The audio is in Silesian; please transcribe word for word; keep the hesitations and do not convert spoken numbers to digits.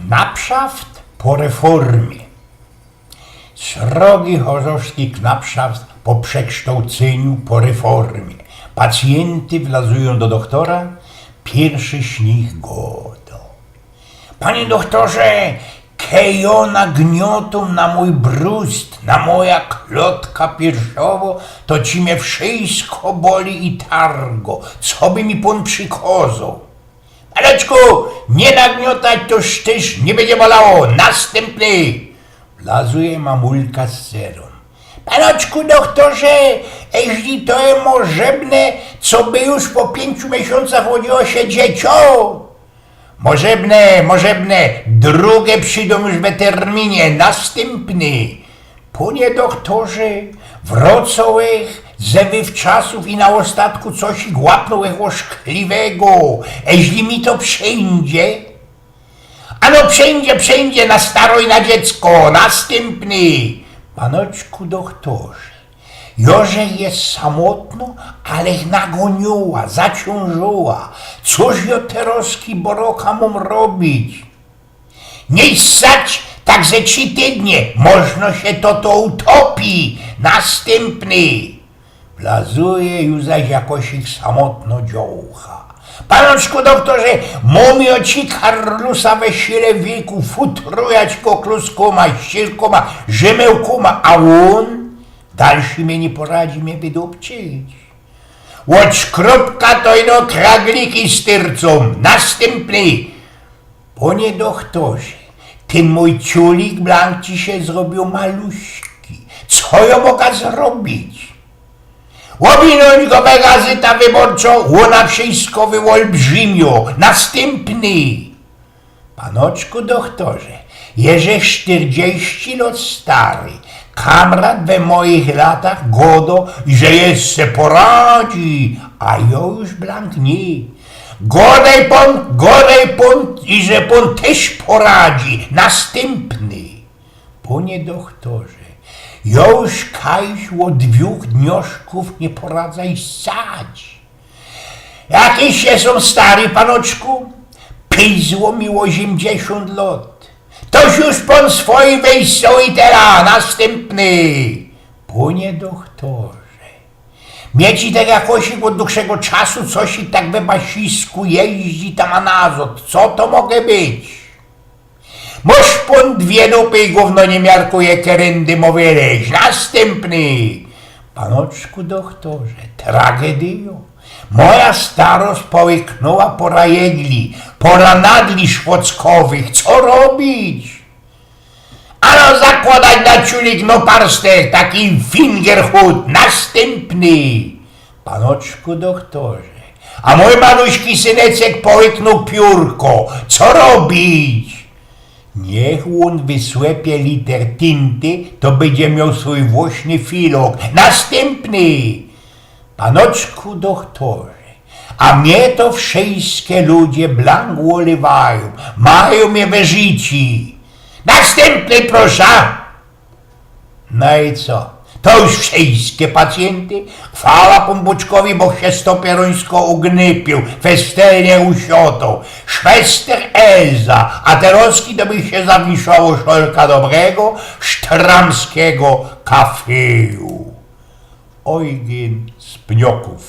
Knapszaft po reformie. Srogi chorzowski knapszaft po przeksztołcyniu, po reformie. Pacjynty wlazujōm do dochtora, piyrszy z nich godo: „Panie dochtorze, kej jŏ nagniotam na mōj brust, na moja klotka piersiowŏ, to ci mie wszysko boli i targo. Co by mi pōn przikozoł?” „Panoczku, niy nagniotać, to tyż niy bydzie bolało. Nastympny!” Wlazuje mamulka z cerōm: „Panoczku dochtorze, jeźli to je możebne, co by już po piyńciu miesiōncach ôdjŏło sie dzieciŏ?” „Możebne, możebne, drugie przidōm już we terminie. Nastympny!” „Panie dochtorze, wrōcŏłech ze wywczasōw i na ôstatku coś łapnōłech ôszkliwego. Jeźli mi to przejdzie?” „Ano przejdzie, przejdzie, na staro i na dziecko. Nastympny!” „Panoczku dochtorze, jŏ żech je samotnŏ, alech nagōniła, zaciōnżyła. Cōż jŏ terŏzki, boroka, mōm robić?” „Niy ssać, tak ze trzi tydnie, możno sie to, to utopi. Nastympny!” Wlazuje już zaś jakŏsik samotnŏ dziołcha: „Panoczku dochtorze, mōm jŏ ci karlusa we sile wieku, futrujać go kluskōma, ściylkōma, rzymyłkōma, a ôn dalszy mie niy poradzi mie wydupczyć. Ôd szkrōpka to ino kragliki styrcōm. Nastympny!” „Panie dochtorze, tyn mōj ciulik blank ci sie zrobiōł maluśki. Co jŏ moga zrobić?” „Ôwinōńć go we gazyta wyborczŏ, ôna wszysko wyolbrzymio. Nastympny!” „Panoczku dochtorze, jŏ żech sztyrdziści lŏt stary. Kamrat we moich latach godo, że jeszcze poradzi, a jŏ już blank niy. Godej pōn, godej pōn, iże pōn tyż poradzi. Nastympny!” „Panie dochtorze, jŏ już kajś ôd dwōch dnioszkōw niy poradzã ssać.” „Jakiś jŏ sōm stary, panoczku? Pyzło mi ôziymdziesiōnt lŏt. Toż już pōn swojij wyjść z ôjtela. Nastympny!” „Panie dochtorze, mie ci tak jakŏsik ôd dłuższego czasu coś tak we basisku jeździ tam a nazŏd. Co to moga być?” „Mŏsz pōn dwie dupy i gōwno niy miarkuje, keryndy mŏ wyleź. Nastympny!” „Panoczku dochtorze, tragedyjŏ. Moja starość połyknōła pora jedli, pora nadli szwockowych. Co robić?” „Ano zakłŏdać na ciulik noparstek, taki fingerhut. Nastympny!” „Panoczku dochtorze, a mōj maluśki syneczek połyknōł piōrko. Co robić?” „Niych ôn wysłepie liter tinty, to bydzie mioł swōj włosny filok. Nastympny!” „Panoczku dochtorze, a mie to wszyjske ludzie blank ôlywajōm, majōm mie we życi.” „Nastympny, proszã!” „No i co? To już wszyjske pacjynty?” „Chwała Pōnbōczkowi, boch sie stopierońsko ugnypiōł, festelnie usiotōł. Szwester Elza, a terŏzki to bych sie zawinszowoł szolka dobrego sztramskigo kafyju.” Ojgyn z Pniokōw.